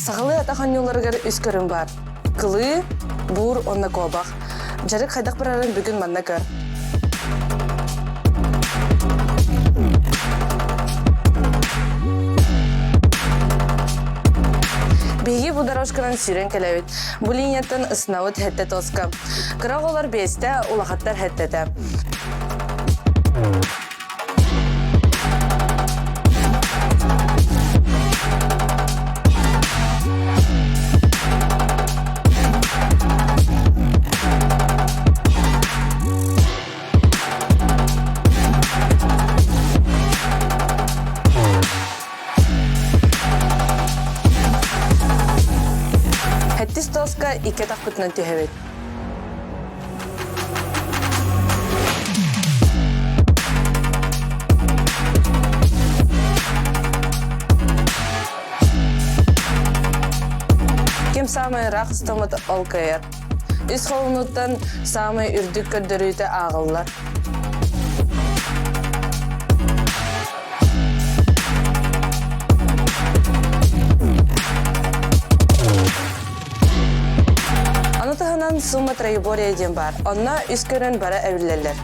Сахалыы атах оонньууларыгар үс көрүҥ баар. Кылыы, буур уонна куобах. Дьарык хайдах барарын бүгүн манна көр. Биһиги бу дорожканан сүүрэн кэлэбит. Бу линияттан ысынабыт хэттэ тоска. Кыра оҕолор биэстэ, улахаттар хэттэтэ. Хэттис тоска икки атахпытынан түһэбит. Ким саамай ыраах ыстаммыт ол кыайар. Үс холонуттан саамай үрдүк көрдөрүүтэ ааҕыллар. Ону таһынан сумма троеборья диэн баар. Онно үс көрөн бара эбиллэллэр.